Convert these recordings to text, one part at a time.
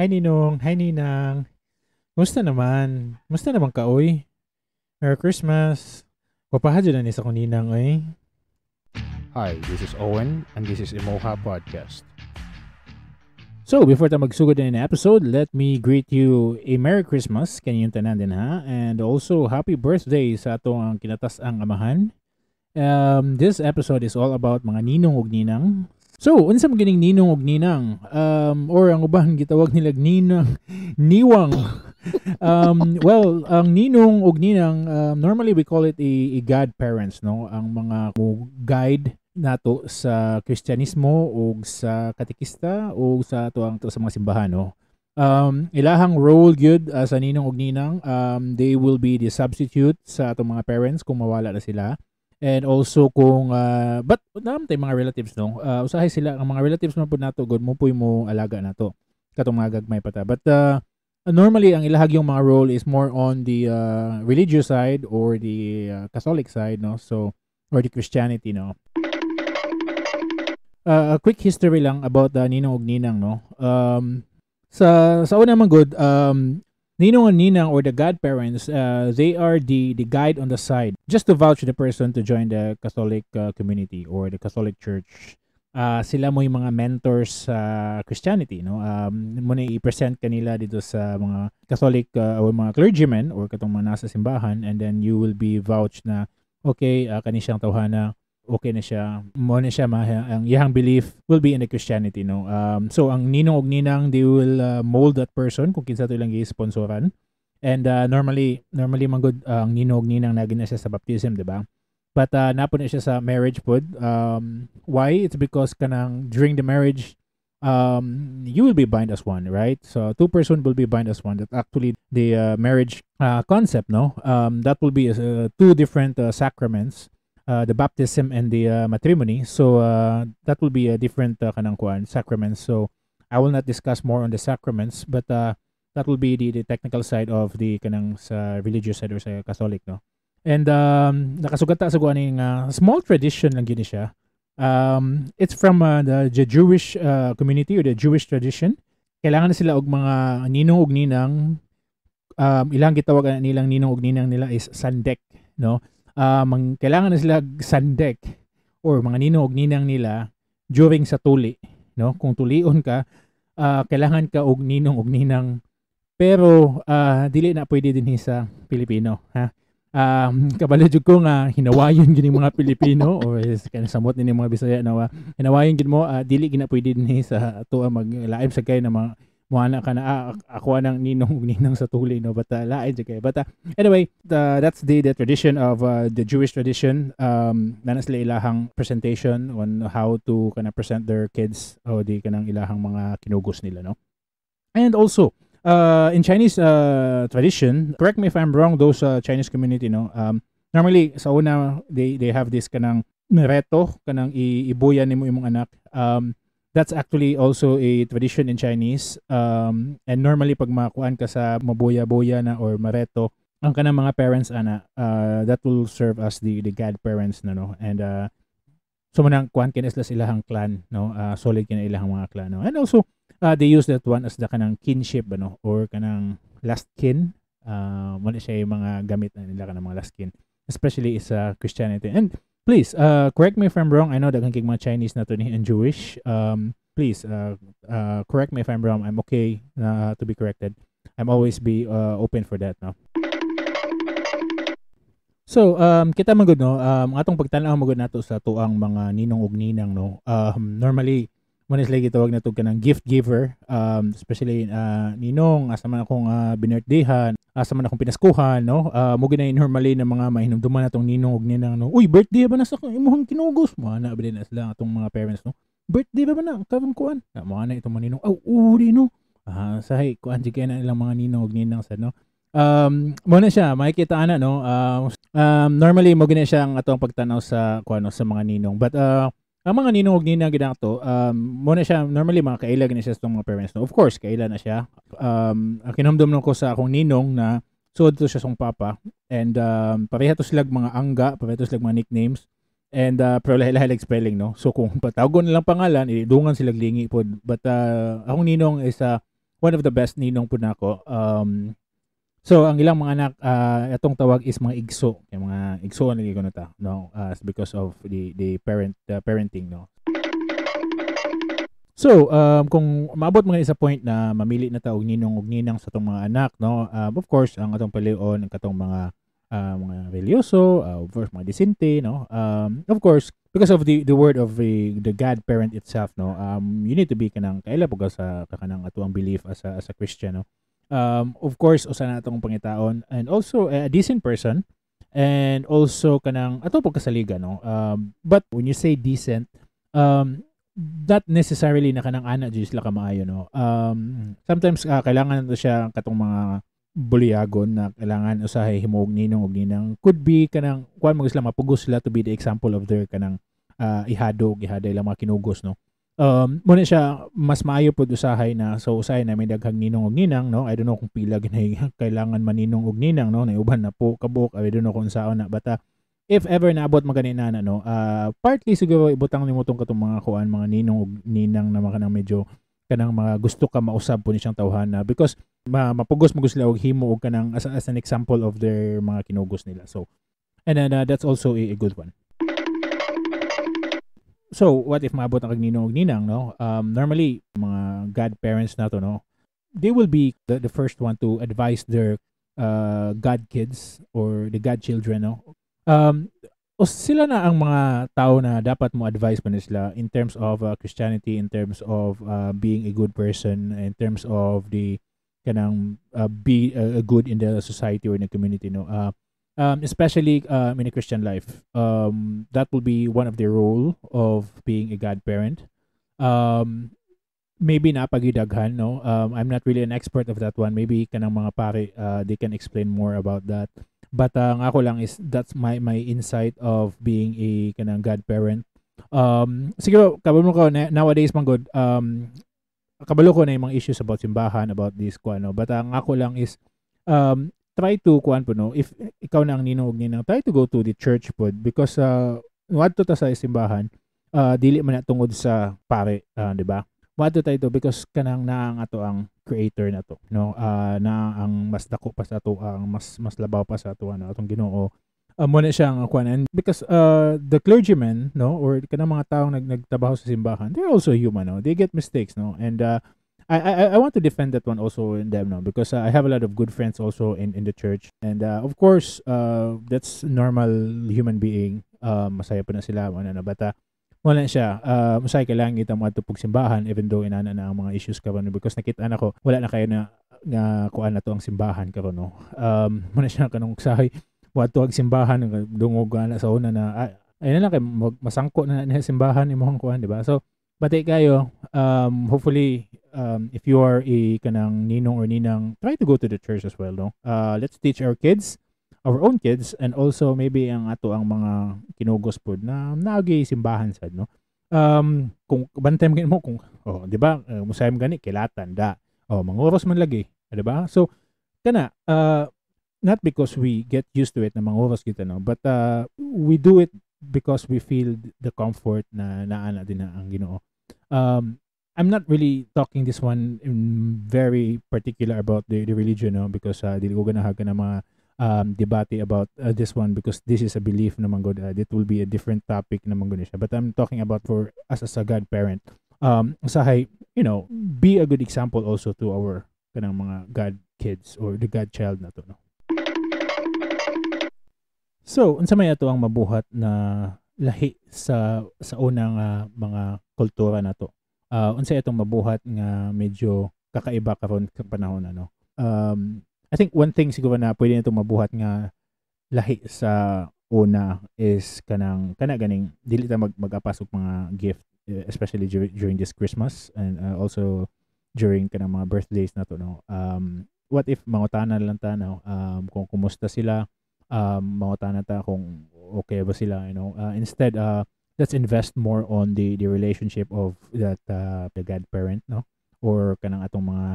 Hi, Ninong. Hi, Ninang. Musta naman? Musta naman ka, oy? Merry Christmas. Gwapaha na ni sa akong ninang, oy. Hi, this is Owen, and this is Emoha Podcast. So, before ta magsugod na in episode, let me greet you a Merry Christmas kaninyong tanan din ha. And also, happy birthday sa atong kinatas-ang amahan. This episode is all about mga ninong ug ninang. So, unsa man gining ninong ug ninang? Or ang uban gitawag nila ninang, niwang. Well, ang ninong ug ninang, normally we call it a godparents, no? Ang mga mo guide nato sa Kristyanismo ug sa katekista o sa ato ang sa mga simbahan, no? Ilahang role gyud sa ninong ug ninang, they will be the substitute sa atong mga parents kung mawala na sila. And also kung but naa tay mga relatives, no. Usahay sila ang mga relatives man pud nato gud mo puy mo alaga nato katong mga gagmay pa ta. But normally ang ilahag yung mga role is more on the religious side or the Catholic side, no. So or the Christianity, no. A quick history lang about the ninong ug ninang, no. Sa una man gud, ninong and ninang or the godparents, they are the guide on the side just to vouch the person to join the Catholic community or the Catholic Church. Sila mo yung mga mentors sa Christianity, no. Mo na i-present kanila dito sa mga Catholic or mga clergymen or katong mga nasa simbahan, and then you will be vouched na okay, kani siyang tawhana, okay na siya mo na siya ang iyang belief will be in the Christianity, no. So ang ninong ug ninang, they will mold that person kung kinsa to ilang gi-sponsoran. And normally man gud, ang ninong ug ninang nagi na siya sa baptism, di ba? But napo na siya sa marriage pod. Why? It's because kanang during the marriage, you will be bind as one, right? So two person will be bind as one. That actually the marriage concept, no? That will be two different sacraments, the baptism and the matrimony. So that will be a different kanang kuan sacraments. So I will not discuss more on the sacraments, but that will be the technical side of the kanang sa religious side or sa Catholic, no? And nakasugat ta sa kuan nga small tradition lang gini siya. It's from the Jewish community or the Jewish tradition. Kailangan na sila og mga ninong og ninang. Ilang gitawag ana nilang ninong og ninang nila is sandek, no? Kailangan na sila sandek or mga ninong og ninang nila during sa tuli, no? Kung tulion ka, kailangan ka og ninong og ninang, pero dili na pwede dinhi sa Pilipino, ha? Kabalo jud ko nga hinawayon gini mga Pilipino or is kanang samot ni mga Bisaya na hinawayon gid mo, dili gina pwede dinhi sa ato maglaim sa kay na mga muana ka na, ako anang ninong ug ninang sa tuli, no? But lain jud kay, but anyway, that's the tradition of the Jewish tradition. Nana sila ilahang presentation on how to kana present their kids o di kanang ilahang mga kinugos nila, no? And also in Chinese tradition, correct me if I'm wrong, those Chinese community, no? Normally sa una they have this kanang reto, kanang ibuya nimo imong anak. That's actually also a tradition in Chinese. And normally pag makuan ka sa mabuya-buya na or mareto, ang kanang mga parents ana, that will serve as the godparents na, no? And so manang kuan kini sila ilahang clan, no? Solid kini ilahang mga clan, no? And also they use that one as the kanang kinship, ano, or kanang last kin. Mo na siya yung mga gamit na nila kanang mga last kin, especially sa Christianity. And please correct me if I'm wrong. I know daghan kay mga Chinese na to ni and Jewish. Please correct me if I'm wrong. I'm okay to be corrected. I'm always be open for that, no? So, kita man gud, no, atong pagtan-aw man gud nato sa tuang mga ninong ug ninang, no. Normally mo na sila gitawag nato kanang gift giver, especially ninong, asa man akong binirthday-han, asa man akong pinaskuhan, no? Mo gina normally na mga mahinumduman natong ninong ug ninang, no. "Uy, birthday ba na sa imong kinugos?" Mo ana ba din na sila atong mga parents, no? "Birthday ba na karon kuan?" Na mo ana itong mga ninong. "Aw, uri, no." Ah, sahay kuan jud kay na ilang mga ninong ug ninang sa, no. Mo na siya makikita ana, no. Normally mo gina siya ang atong pagtanaw sa kuano sa mga ninong. But ang mga ninong ug ninang gid ato, mo na siya normally mga kaila gina siya sa itong mga parents, no. Of course, kaila na siya. Ang kinumdum ko sa akong ninong na suod to siya sa papa and pareha to sila mga angga, pareha to sila mga nicknames and pero lahi-lahi like spelling, no. So kung patawagon nilang pangalan, idungan sila lingi pod. But akong ninong is One of the best ninong pud nako. So ang ilang mga anak, atong tawag is mga igso, yung mga igsoon lagi kuno ta, no, because of the parenting, no. So, kung maabot mga sa point na mamili na ta og ninong ug ninang sa atong mga anak, no, of course, ang atong pilion ang katong mga religyoso, of course, mga disente, no. Of course, because of the word of the godparent itself, no, you need to be kanang kaila po ka sa kanang atoang belief as a Christian, no. Of course, usa na atong pangitaon and also a decent person and also kanang ato po kasaligan, no. But when you say decent, not necessarily na kanang ana jud sila kamaayo, no. Sometimes kailangan nato siya katong mga buliagon na kailangan usahay himog ninong og ninang could be kanang kuan mo sila, mapugos sila to be the example of their kanang ihado ug ihada ilang mga kinugos, no. Muna siya mas maayo pod usahay na, so usahay na may daghang ninong og ninang, no. I don't know kung pila ginay kailangan maninong og ninang, no, na uban na po kabuk, I don't know kung unsaon na, but if ever naabot magani na, no, partly siguro ibutang nimo tong katong mga kuan, mga ninong og ninang na mga kanang medyo kanang mga gusto ka mausab po ni siyang tawhana because mapugos mo sila og himo og kanang as an example of their mga kinugos nila. So and then that's also a good one. So what if maabot ang kag ninong og ninang, no? Normally mga godparents na to, no, they will be the first one to advise their godkids or the godchildren, no. O sila na ang mga tao na dapat mo advise pa nila in terms of Christianity, in terms of being a good person, in terms of the kanang be good in the society or in the community, no. Especially in a Christian life, that will be one of the role of being a godparent. Maybe napagidaghan, no. I'm not really an expert of that one. Maybe kanang mga pare, they can explain more about that, but ang ako lang is that's my insight of being a kanang godparent. Siguro kabalo ko na, nowadays man gud, kabalo ko na yung mga issues about simbahan, about this kuan, no, but ang ako lang is try to kuan po, no, if ikaw na ang ninong ug ninang, try to go to the church pod because wadto ta sa simbahan, dili man na tungod sa pare, di ba? Wadto tayo because kanang naa ang ato ang creator na to, no, na ang mas dako pa sa ato, ang mas labaw pa sa ato, ano, atong Ginoo. Mo na siya ang kuan and because the clergymen, no, or kanang mga taong nagtrabaho sa simbahan, they're also human, no. They get mistakes, no, and I want to defend that one also in them, no, because I have a lot of good friends also in the church and of course, that's normal human being. Masaya pa na sila, ano, no, but wala siya, masaya kailangan kita mo adto pug simbahan even though inana na ang mga issues karon because nakita na ko wala na kayo na nga kuan na to ang simbahan karon, no. Muna siya kanong sahay wadto ang simbahan, dungog na sa una na ay na lang kay masangko na na simbahan imong kuan, di ba? So bati kayo. Hopefully, if you are a kanang ninong or ninang, try to go to the church as well, no. Let's teach our kids, our own kids, and also maybe ang ato ang mga kinugos pod na naagi simbahan sad, no. Kung bantay mo kung, oh, di ba, musayam gani kilatan da, oh, manguros man lagi, di ba? So kana, not because we get used to it na manguros kita, no, but we do it because we feel the comfort na naa na din na ang Ginoo. I'm not really talking this one in very particular about the religion, no, because dili ko ganahan ka na mga debate about this one because this is a belief naman gud. It will be a different topic naman gud siya. But I'm talking about for us as a godparent. Usahay, be a good example also to our kanang mga god kids or the godchild na to, no. So, unsa may ato ang mabuhat na lahi sa unang mga kultura nato? Unsa itong mabuhat nga medyo kakaiba karon sa panahon, ano? I think one thing siguro na pwede natong mabuhat nga lahi sa una is kanang kana ganing dili ta mag-apas og mga gift, eh, especially during this Christmas and also during kanang mga birthdays nato, no. What if mangutana lang ta, no, kung kumusta sila, mangutana ta kung okay ba sila. Instead, let's invest more on the relationship of that the godparent, no, or kanang atong mga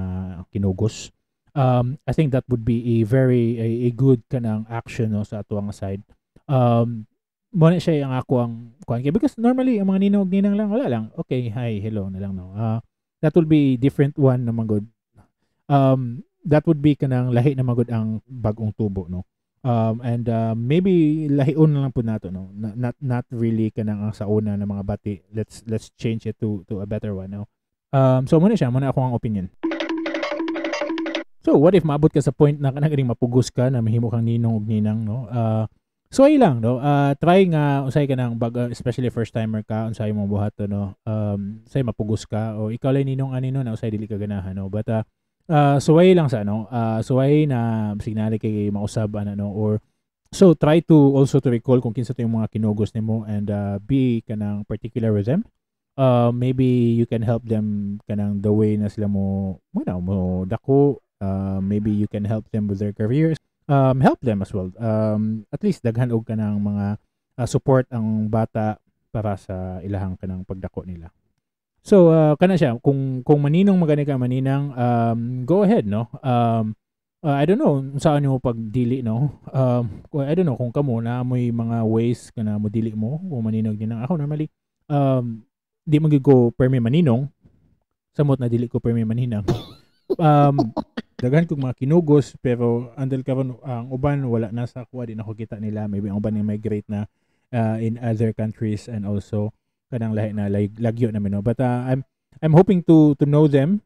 kinugos. I think that would be a very a good kanang action, no, sa atuang side. Mo na siya ang ako ang kuan kay because normally ang mga ninong ug ninang lang, wala lang, "Okay, hi, hello" na lang, no. That will be different one naman gud. That would be kanang lahi na magud ang bag-ong tubo, no? And maybe lahion na lang po nato, no? Not really kanang ang sa una na mga bati. Let's change it to a better one, no? So muna siya, muna ako ang opinion. So what if maabot ka sa point na kanang ganing mapugos ka na mahimo kang ninong ug ninang, no? So ay lang, no? Try nga unsay kanang bag, especially first timer ka, unsay imong buhaton, no? Say mapugos ka o ikaw lay ninong ani, no, na unsay dili ka ganahan, no? But suway lang sa ano, suway na signali kay mausab ana, no, or so try to also to recall kung kinsa to yung mga kinugos nimo and be kanang particular with them. Maybe you can help them kanang the way na sila mo na mo dako. Maybe you can help them with their careers. Help them as well. At least daghan og kanang mga support ang bata para sa ilahang kanang pagdako nila. So kana siya, kung maninong magani ka, maninang, go ahead, no? I don't know saan nimo pagdili, no? I don't know kung kamo na moy mga ways kana mo dili mo kung maninong ninang. Ako normally, di man gyud ko permi maninong, samot na dili ko permi maninang. Daghan kog mga kinugos, pero andal karon ang uban wala na sa kuha, di na ko kita nila. Maybe ang uban ni migrate na in other countries and also kanang lahi na lagyo namin, no? But I'm hoping to know them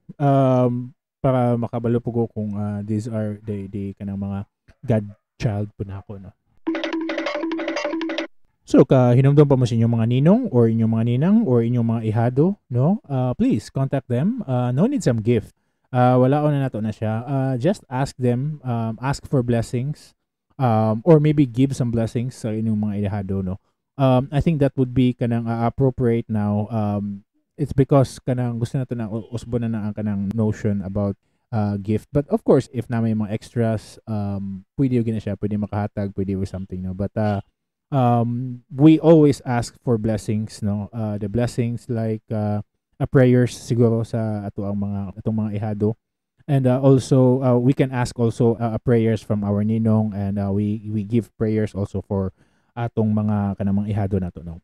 para makabalo po ko kung these are the kanang mga godchild po na ako, no? So ka hinumdum pa mo sa inyong mga ninong or inyong mga ninang or inyong mga ihado, no? Please contact them. No need some gift. Wala na nato na siya. Just ask them, ask for blessings, or maybe give some blessings sa inyong mga ihado, no? I think that would be kanang appropriate now. It's because kanang gusto nato na usbo na ang kanang notion about gift. But of course, if na may mga extras, pwede yun na siya, pwede makahatag, pwede with something, no? But we always ask for blessings, no? The blessings like a prayers siguro sa ato ang mga atong mga ihado. And also we can ask also prayers from our ninong, and we give prayers also for atong mga kanang mga ihado nato, no?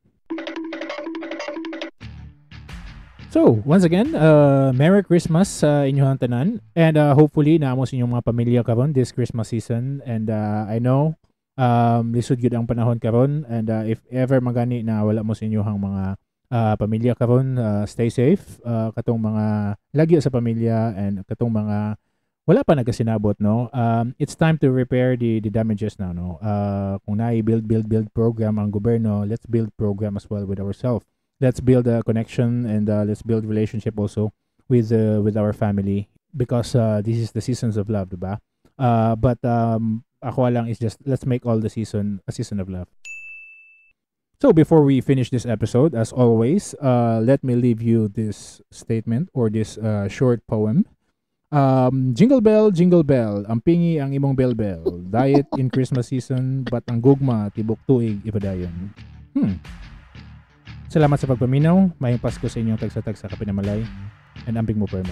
So, once again, Merry Christmas sa inyong tanan, and hopefully naamo sa inyong mga pamilya karon this Christmas season. And I know lisod gyud ang panahon karon, and if ever magani na wala mo sa inyong mga pamilya karon, stay safe, katong mga lagyo sa pamilya and katong mga wala pa nagasinabot, no? It's time to repair the damages now, no? Kung naay build build build program ang gobyerno, let's build program as well with ourselves. Let's build a connection and let's build relationship also with our family, because this is the seasons of love, diba? But ako lang is just let's make all the season a season of love. So before we finish this episode, as always, let me leave you this statement or this short poem. Jingle bell, jingle bell, ang pingi ang imong bell bell. Diet in Christmas season, but ang gugma tibok tuig ipadayon. Salamat sa pagpaminaw. Maayong Pasko sa inyong tagsa-tagsa kapinamalay. And amping mo perme.